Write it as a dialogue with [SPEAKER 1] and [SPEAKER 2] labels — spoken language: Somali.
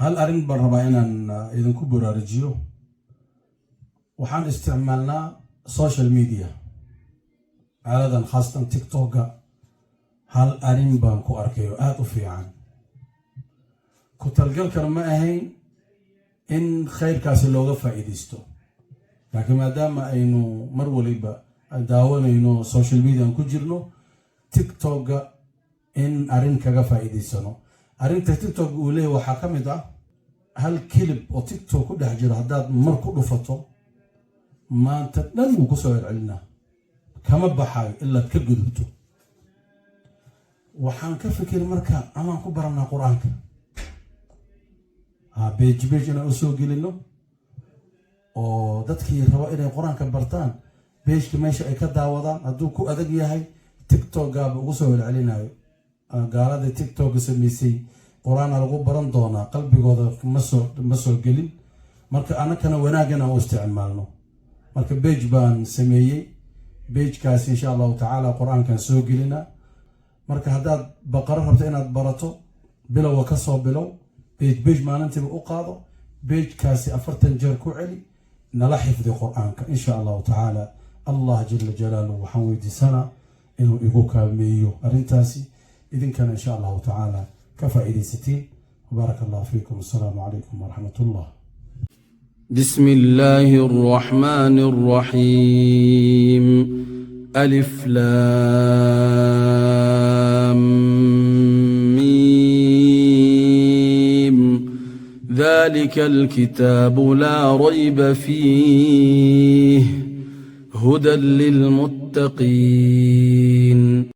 [SPEAKER 1] Hal arrin baan rabaa inaan idinku baraarujiyo. Waxaan isticmaalnaa social media aaladan, khaasatan TikToka. Hal arrin baan ku arkay oo aada u fiican. Ku talgalkana ma ahayn in khayrkaasi looga faa'iidaysto, laakiin maadaama aynu mar waliba daawanayno social media aan ku jirno, TikToka in arrin kaga faa'iidaysano. Arrinta TikTok uu leeyahy waxaa ka mid ah hal clip oo TikTok ku dhex jiro, haddaad mar ku dhufato, maanta dhan wuu ku soo celcelinaa, kama baxayo ilaad ka gudubto. Waxaan ka fikiri marka amaan ku baranaa Qur-aanka page page inaan usoo gelino oo dadkii rabo inay Qur-aanka bartaan page-ka meesha ay ka daawadaan. Hadduu ku adag yahay, TikTokgaaba ugu soo celcelinayo. Gaaladii TikTokka sameysay Qur-aana lagu baran doonaa qalbigooda ma soo gelin. Marka annakana wanaaggan aan u isticmaalno. Marka page baan sameeyey. Page-kaas, insha Allahu tacaala, Qur-aankan soo gelina. Marka haddaad Baqaro rabto inaad barato, bilowga ka soo bilow, page page maalintiiba u qaado. Page-kaasi 40 jeer ku celi, nala xifdi Qur-aanka, insha Allahu tacaala. Allah jala jalaaluhu waxaan weydiisanaa inuu igu kaalmeeyo arrintaasi, idinkana insha Allahu tacaala ka faa'iidaysatiin. Baaraka Allahu fiikum. Assalaamu calaykum waraxmat ullah.
[SPEAKER 2] بسم الله الرحمن الرحيم. ألف لام ميم. ذلك الكتاب لا ريب فيه، هدى للمتقين.